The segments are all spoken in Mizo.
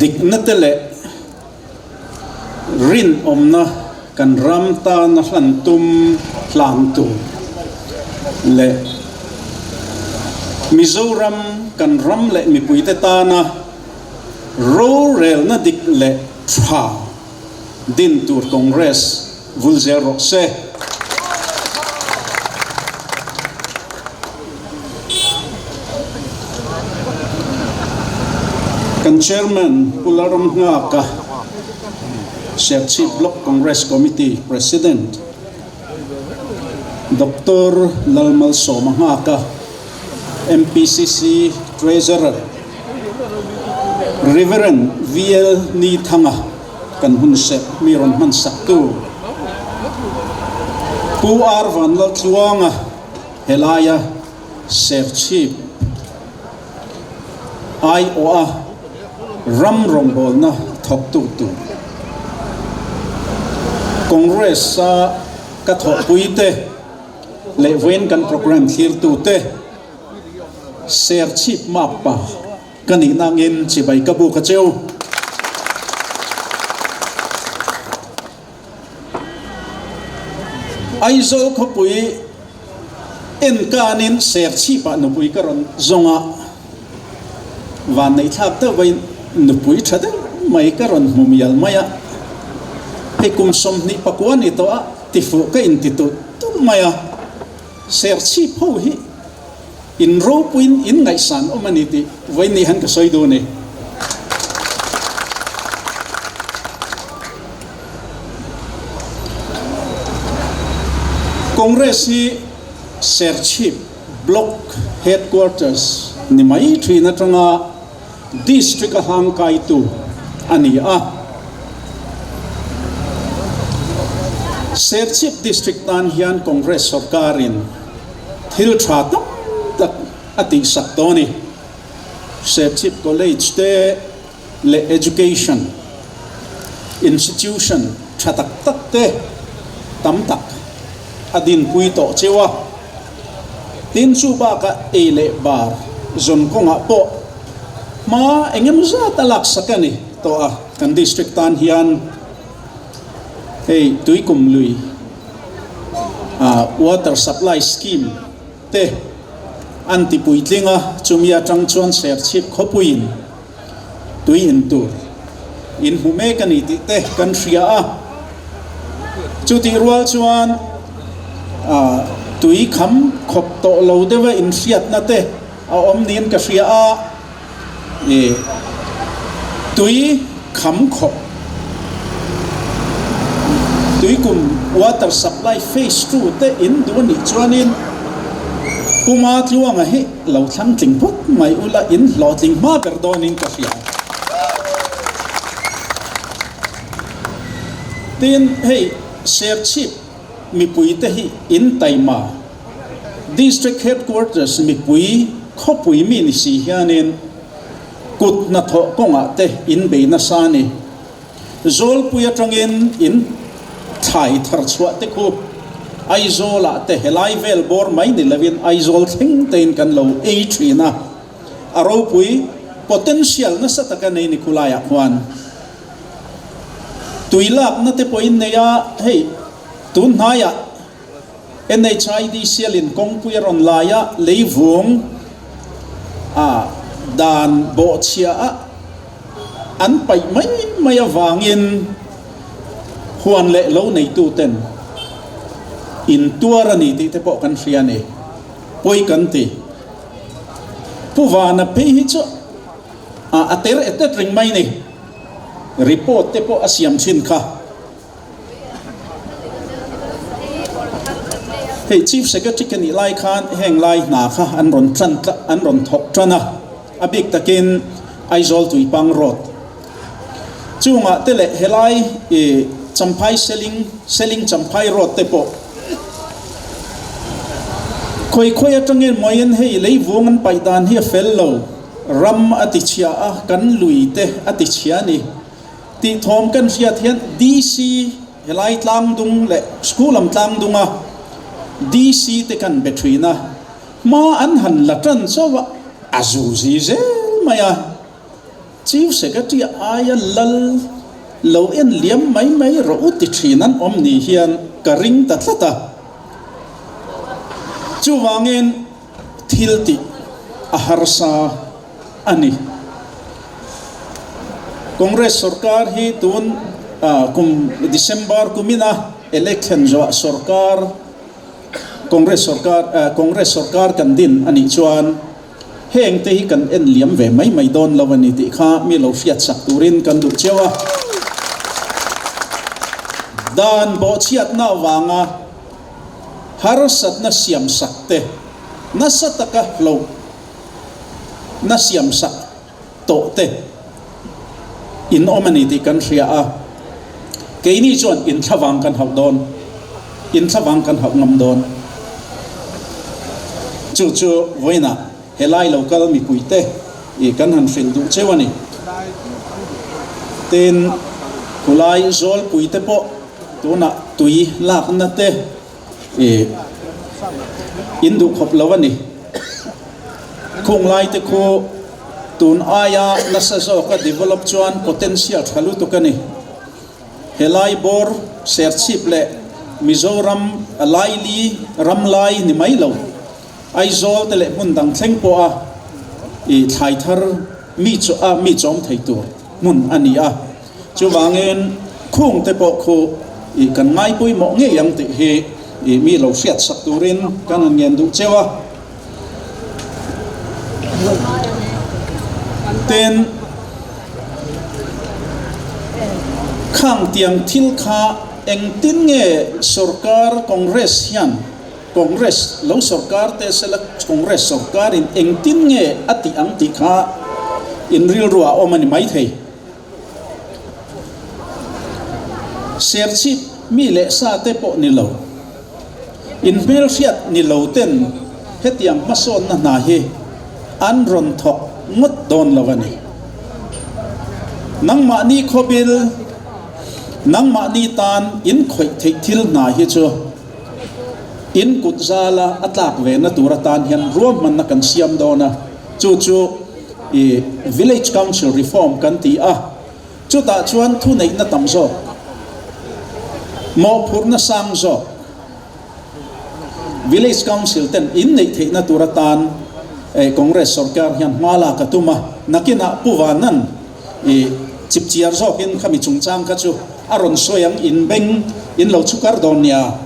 Dikna te leh rinawmna kan ram tana hlan tum hlan tur leh Mizoram kan ram leh mipuite tana rorelna dik leh tha din tur Congress vul zel rawh se. Kan Chairman Pu Lalramnghaka, Serchhip Block Congress Committee President Doctor Lalmalsawma Nghaka, MPCC Treasurer Reverend VL Nithanga, Kan hun serh mi rawn hman saktu Pu R Vanlaltluanga helaia Serchhip aiawha ram rawngbawlna thawktu tur Congress-a ka thawhpuite leh vawiin kan programme thlirtute Serchhip map pa Ka nih nangin chibai ka buk a cheu. Aizawl khawpui en kanin Serchhipah nupui ka rawn zawng a, van neih thlak deuh vain nupui tha deuh mai ka rawn hmu mial mai a, hei kum 24 ni tawh a tifuh ka inti tulh tulh mai a, Serchhip ho hi In ropuiin in ngaihsan awm a ni tih vawiin han ka sawi duh a ni. Congress hi Serchhip Block Headquarters ni mai thin atanga District a hlangkaitu a ni a. Serchhip District tan hian Congress sorkarin thil tha tam tak a tihsak tawh a ni. Serchhip College te leh Education Institution tha tak tak te tam tak a dinpui tawh cheu a. Tin chu bakah ei leh bar zawn kawngah pawh hma eng emaw zat a laksak a ni tawh a, kan district tan hian hei Tuikum lui water supply scheme te an ti puitling a, chumi atang chuan Serchhip khawpuiin tui in tur in hmu mek a ni tih te kan hria a. Chutih rual chuan tui kham khawp tawh lo deuha inhriatna te a awm niin ka hria a, tui kham khawp tuikum water supply phase 2 te in duh a nih chuanin Puma Tluanga hi lo thlang tling phawt mai ula in hlawhtling hma ber dawnin ka hria. Tin, hei Serchhip mipuite hi in taima District Headquarters mipui khawpui mi ni si hianin kut hnathawh kawngah te in bei nasa a ni. Zawlpui atangin in thlai thar chhuah te khu Aizawlah te helai vel bawr mai ni lovin Aizawl thleng tein kan lo ei thin a, a ropui potential nasa taka nei ni khulaiah khuan tui lakna te pawhin nei a, hei tun hnaiah NHID sialin kawngpui a rawn lai a, leivung a dan bawhchhia a an paih mai mai avangin huan leh lo neituten in tuar a ni tih te pawh kan hria a ni. Pawi kan ti. Pu Vana phei hi chu a ter et et reng mai ni. Report te pawh a siam thin kha. Hei Chief Secretary ka nih lai khan heng lai hna kha an rawn tan an rawn thawk tan a, a bik takin Aizawl Tuipang Road chungah te leh helai ih Champhai Seling Seling Champhai Road te pawh khawi khawi atangin mawiin hei leivung an paih dan hi a fel lo, ram a ti chhia a, kan lui te a ti chhia a ni. Tih thawm kan hriat hian DC helai tlang dung leh school lam tlang dunga DC te kan be thin a, hma an han la tan chauh a, a zu zi zel mai a. Chief Secretary aia lal lo en liam mai mai rawh u ti thin an awm ni hian ka ring ta tlat a. Chuvangin thil tih a harsa a ni. Congress sorkar hi tun kum December kumina election zawh sorkar Congress sorkar Congress sorkar kan din a nih chuan heng te hi kan en liam ve mai mai dawn lo a ni tih kha mi lo hriat sak turin kan duh cheu a. Dan bawhchhiatna avanga harsatna siam sak te nasa taka hloh na siam sak tawh te in awm a ni tih kan hria a, keini chuan inthlavang kan hauh dawn, inthlavang kan hauh ngam dawn. Chu chu vawiinah helai lo kal mipuite i kan han hrilh duh cheu a ni. Tin, khulai zawlpuite pawh tunah tui lakna te i in duh khawp lo a ni. Khung lai te khu tun aia nasa zawka develop chuan potential tha lutuk a ni. Helai bawr Serchhip leh Mizoram a laili ram lai ni mai lo, Aizawl te leh hmun dang thleng pawha i thlai thar mi chaw a mi chawm thei tur hmun a ni a. Chuvangin khung te pawh khu i kan ngai pawimawh ngei ang tih hi i mi lo hriat sak turin kan han ngen duh cheu a. Tin, khang tiang thil kha engtin nge sorkar Congress hian Congress lo sorkar te sela Congress sorkarin engtin nge a tih ang tih kha in rilru ah awm a ni maithei. Serchhip mi leh sa te pawh ni lo, inhmelhriat ni lo ten hetiang hmasawnna hna hi an rawn thawk ngawt dawn lo a ni. Nangmahni khawbil, nangmahni tan in khawih theih thil hna hi chu in kut zala a tlak ve na tur atan hian ruahmanna kan siam dawn a, chu chu I Village Council Reform kan ti a, chutah chuan thuneihna tam zawk, mawhphurhna sang zawk Village Council ten in neih theihna tur atan Congress sorkar hian hma lak a tum a, nakinah Pu Vanan i chipchiar zawkin khami chungchang kha chu a rawn sawi ang in beng in lo chhukar dawn nia.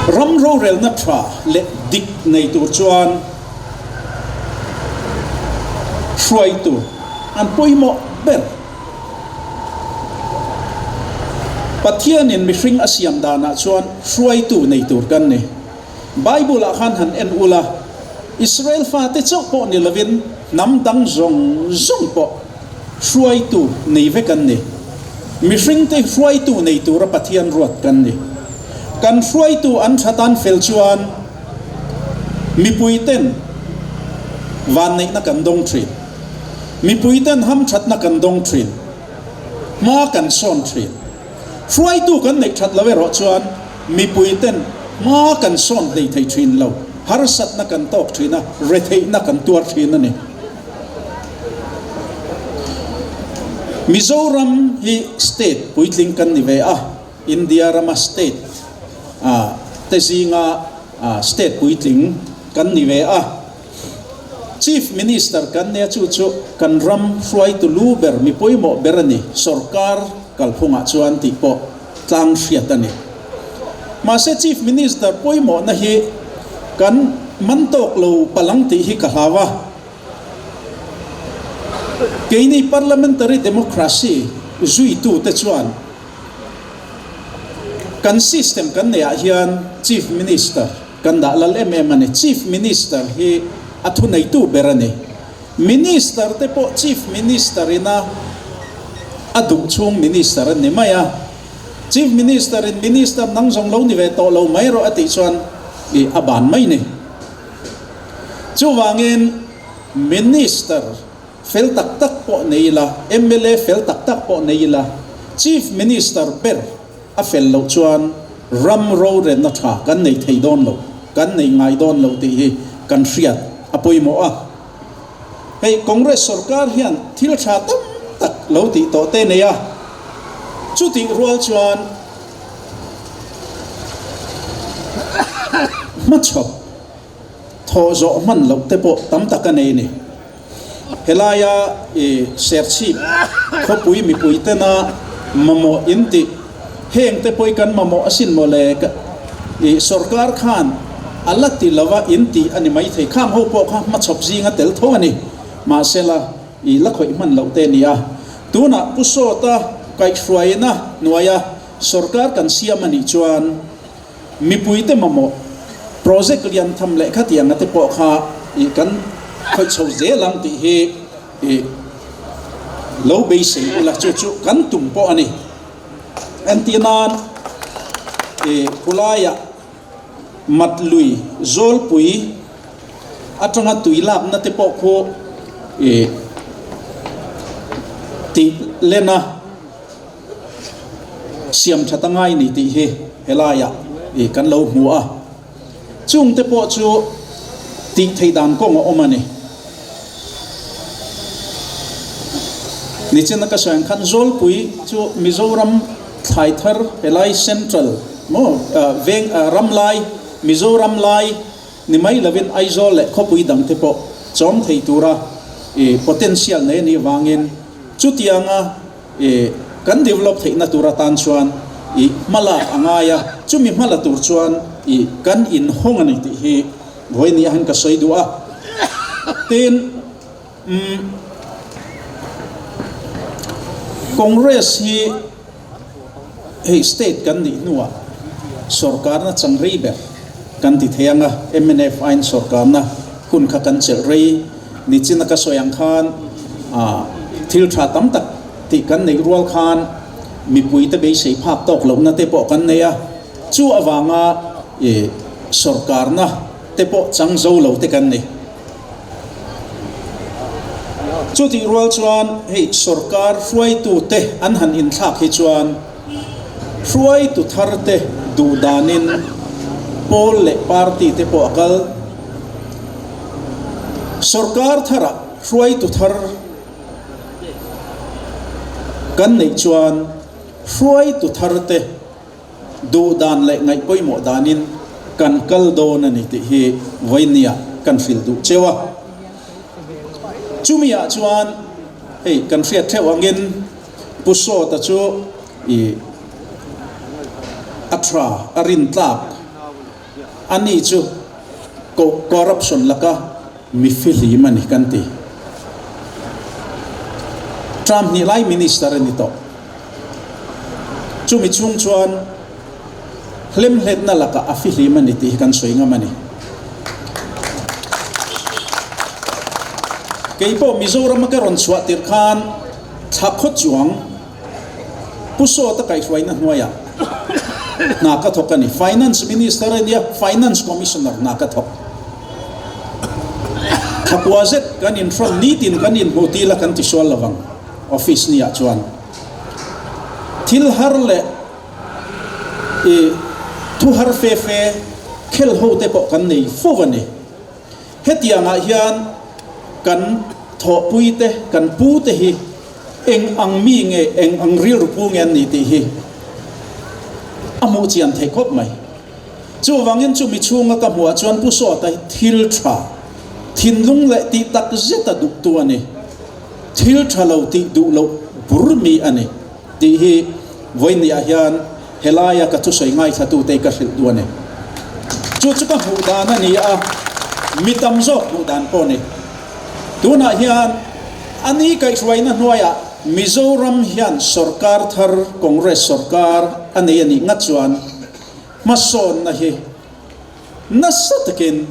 Ram rorelna tha leh dik nei tur chuan hruaitu an pawimawh ber. Pathianin mihring a siam danah chuan hruaitu nei tur kan ni. Bible-ah khan han en ula, Israel fate chauh pawh ni lovin hnam dang zawng zawng pawh hruaitu nei vek an ni. Mihringte hruaitu nei tura Pathian ruat kan ni. Kan hruaitu an tha tan fel chuan mipuiten vanneihna kan dawng thin. Mipuiten hamthatna kan dawng thin. Hma kan sawn thin. Hruaitu kan neih that lo erawh chuan mipuiten hma kan sawn hlei thei thin lo, harsatna kan tawk thin a, retheihna kan tuar thin a ni. Mizoram hi state puitling kan ni ve a, India rama state te zinga state puitling kan ni ve a. Chief Minister kan nia chu chu kan ram hruaitu lu ber mi pawimawh ber a ni, sorkar kalphungah chuan tih pawh tlang hriat a ni. Mahse Chief Minister pawimawhna hi kan man tawk lo palang tih hi ka hlau a. Keini Parliamentary Democracy zuitute chuan kan system kan neihah hian Chief Minister, Kan dah lal em em a ni. Chief Minister hi a thuneitu ber a ni. Minister te pawh Chief Minister ina a duh chhung Minister an ni mai a. Chief Minister in Minister nang zawng lo ni ve tawh lo mai rawh a tih chuan i a ban mai ni. Chuvangin Minister fel tak tak pawh nei ila, mla fel tak tak pawh nei ila, Chief Minister ber A fel loh chuan ram rorelna tha kan nei thei dawn lo, kan nei ngai dawn lo tih hi kan hriat a pawimawh a. Hei Congress sorkar hian thil tha tam tak lo tih tawh te nei a, chutih rual chuan hmachhawp thawh zawh hman loh te pawh tam tak a nei a ni. Helaia i Serchhip khawpui mipui tena mamawh in tih heng te pawh i kan mamawh asin maw le i sorkar khan a la ti lova in tih a ni maithei. Khang ho pawh kha hmachhawp zinga tel tho a ni. Mahsela i la khawih hman loh te a ni a. Tunah Pu Sawta kaihhruaina hnuaia sorkar kan siam a nih chuan, Mipuite mamawh project lian tham leh khatianga te pawh kha ih kan khawih chho zel ang tih hi ih lo beisei ula chu chu kan tum pawh a ni. Entir nan ih khulaiah mat lui zawlpui atanga tui lakna te pawh khu ih tih len a. Siam that a ngai ni tih hi helaiah ih kan lo hmu a, chungte pawh chu tih theih dan kawng a awm a ni. Nichina ka sawi ang khan Zawlpui chu Mizoram thlai thar helai Central maw veng ram lai Mizoram lai ni mai lovin Aizawl leh khawpui dangte pawh chawm thei tura ih potential nei a nih vangin chutianga I kan develop theihna tur atan chuan i hmalak a ngai a, chumi hmala tur chuan i kan inhawng a ni tih hi vawiin ah hian ka sawi duh a. Tin, umm Congress hi hei state kan nih hnuah sorkarna chang rei ber kan ti thei ang a, mnf aiin sorkarna hun kha kan chelh rei. Nichina ka sawi ang khan thil tha tam tak tih kan neih rual khan mipuite beisei phak tawk lohna te pawh kan nei a, chu avanga ih sorkarna te pawh chang zo lo te kan ni. Chutih rual chuan hei sorkar hruaitute an han inthlak hi chuan hruaitu thar te duh danin pawl leh party te pawh a kal. Sorkar tharah hruaitu thar kan neih chuan hruaitu tharte duh dan leh ngaih pawimawh danin kan kal dawn a ni tih hi vawinia kan hrilh duh cheu a. Chumiah chuan hei kan hriat theuh angin Pu Sawta chu ih a tha a rintlak. Ani chu ko corruption laka mi fihlim a ni kan ti. Term hnih lai minister a ni tawh. Chumi chhung chuan hlemhletna lakah a fihlim a ni tih hi kan sawi ngam a ni. Kei pawh Mizorama ka rawn chhuah tirh khan thla khaw chuang Pu Sawta kaihhruaina hnuaiah hna ka thawk a ni. Finance Minister a nia, Finance Commissioner hna ka thawk. Thakua zet kan inhrawn nitin kan inhmuh til a kan tisual lovang office niah chuan. Thil har leh i thu har fe fe khel ho te pawh kan nei fo a ni. Hetiangah hian kan thawhpui te, kan pu te hi eng ang mi nge, eng ang rilru pu nge an ni tih hi a hmuh chian theih khawp mai. Chuvangin chumi chhunga ka hmuh ah chuan Pu Sawta hi thil tha, thinlung leh tih tak zeta duhtu a ni. Thil tha lo tih duh loh bur mi a ni tih hi vawiin ah hian Helaia ka thusawi ngaithlatute ka hrilh duh a ni. Chu chu ka hmuh dan a ni a, mi tam zawk hmuh dan pawh a ni. Tunah hian a ni kaihhruaina hnuaiah Mizoram hian sorkar thar, Congress sorkar a nei a nih ngat chuan hmasawnna hi nasa takin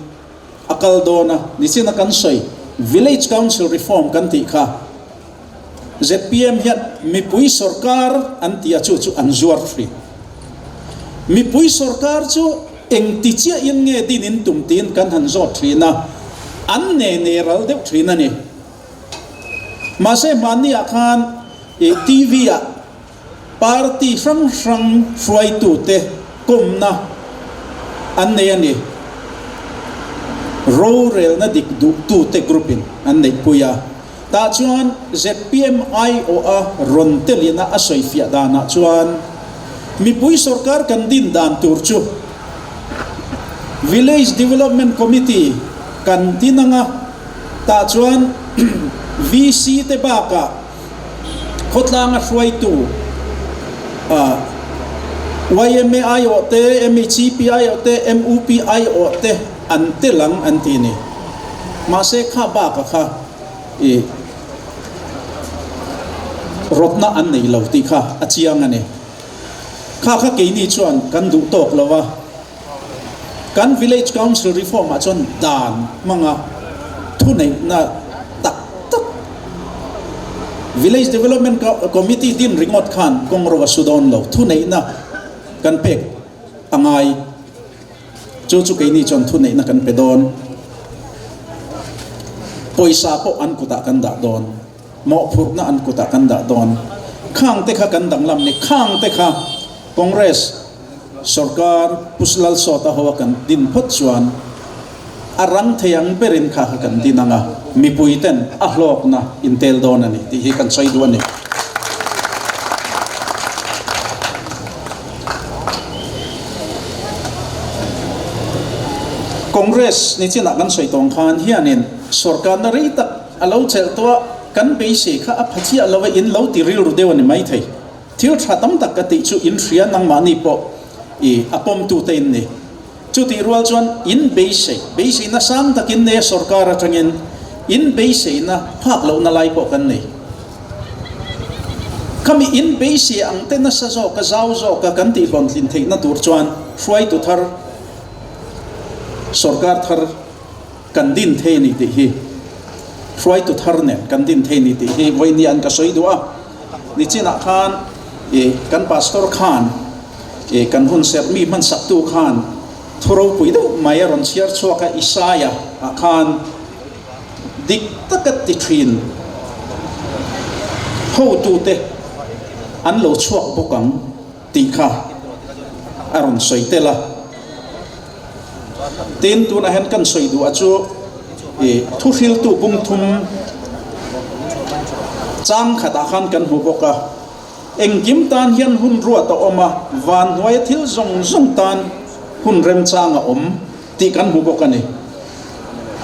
a kal dawn a. Nichina kan sawi Village Council Reform kan tih kha. Zpm hian mipui sorkar an ti a chu chu an zuar thin. Mipui sorkar chu engti chiahin nge din in tum tiin kan han zawt thin a, an ne ne ral deuh thin a ni. Mahse hmanni ah khan ih TV ah Party hrang hrang hruaitute kawmna an nei a ni. Rorelna dik duhtute group-in an neihpui a. Tah chuan zpm aiawha rawn telina a sawifiah danah chuan mipui sorkar kan din dan tur chu Village Development Committee kan din anga tah chuan VC te bakah khawtlanga hruaitu yma aiawh te, MHCP aiawh te, MUP aiawh te an tel ang an ti a ni. Mahse kha baka kha i rawtna an nei lo tih kha a chiang a ni. Kha kha keini chuan kan duh tawk lo a, kan Village Council Reform ah chuan dan hmanga thuneihna tak tak Village Development Committee din ringawt khan kawng ro a su dawn lo, thuneihna kan pek a ngai. Chu chu keini chuan thuneihna kan pe dawn. Pawisa pawh an kutah kan dah dawn. Mawhphurhna an kutah kan dah dawn. Khang te kha kan danglam ni. Khang te kha Congress sorkar Pu Lalsawta hoa kan din phawt chuan a rang thei ang berin kha kha kan din ang a, mipui ten a hlawkna intel dawn a ni tih hi kan sawi duh a ni. Congress ni chinah kan sawi tawng khan hianin sorkarna rei tak a lo chelh tawh a, kan beisei kha a pha chiah lo a, in lo ti rilru deuh a ni maithei. Thil tha tam tak ka tih chu in hria nangmahni pawh i a pawmtute in ni. Chutih rual chuan in beisei, beiseina sang takin nei a sorkar atangin in beiseina phak lohna lai pawh kan nei. Khami in beisei ang te nasa zawka zau zawka kan tihhlawntlin theihna tur chuan hruaitu thar, sorkar thar kan din thei a ni tih hi, hruaitu thar nen kan din thei a ni tih hi vawinia an ka sawi duh a. Nichinah khan i kan pastor khan i kan hun serh mi hmansaktu khan thu ropui deuh mai a rawn chhiar chhuak a, Isaia ah khan dik taka ti thin hotute an lo chhuak bawk ang tih kha a rawn sawi tel a. Tin, tunah hian kan sawi duh a chu i thuhriltu bungthum chang khatah khan kan hmu bawk a. Engkim tan hian hun ruat a awm a, van hnuaia thil zawng zawng tan hun remchang a awm tih kan hmu bawk a ni.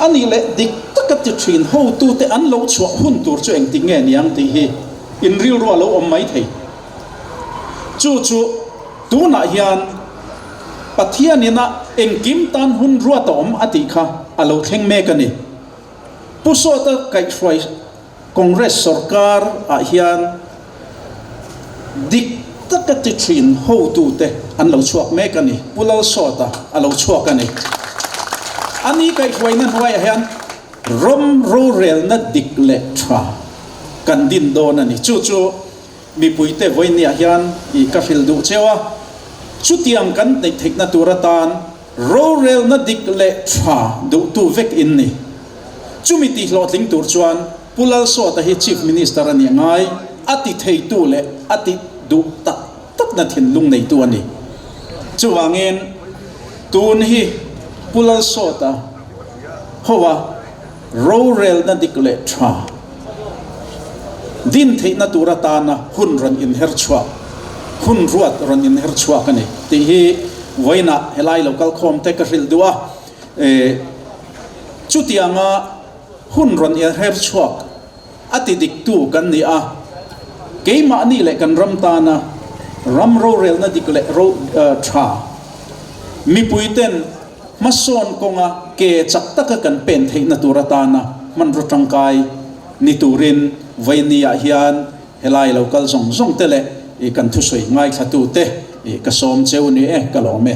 A nih leh dik taka ti thin hotute an lo chhuah hun tur chu engtik nge niang tih hi in rilru a lo awm mai thei. Chu chu tunah hian Pathianin a engkim tan hun ruat a awm a tih kha a lo thleng mek a ni. Pu Sawta kaihhruai Congress sorkar ah hian dik taka ti thin hotute an lo chhuak mek a ni. Pu Lalsawta a lo chhuak a ni. A ni kaihhruaina hnuaiah hian ram rorelna dik leh tha kan din dawn a ni. Chu chu mipuite vawinia hian i ka hrilh duh cheu a. Chutiang kan neih theihna tur atan Rorelna dik leh tha duhtu vek in ni. Chumi tih hlawhtling tur chuan Pu Lalsawta hi Chief Minister a nih ngai, a ti theitu leh a ti duh tak takna thinlung neitu a ni. Chuvangin tun hi Pu Lalsawta hoa rorelna dik leh tha din theihna tur atana hun rawn inher chhuak, hun ruat rawn inher chhuak a ni tih hi vawiinah helai lo kalkhawm te ka hrilh duh a. Chutianga hun rawn inher chhuak a ti diktu kan ni a, keimahni leh kan ram tana ram rorelna dik leh ro tha mipuiten Hmasawn kawnga ke chak taka kan pen theihna tur atana hmanraw tangkai ni turin vawinia hian helai lo kal zawng zawng te leh kan thusawi ngaithlatute ka sawm cheu ni e, ka lawm e.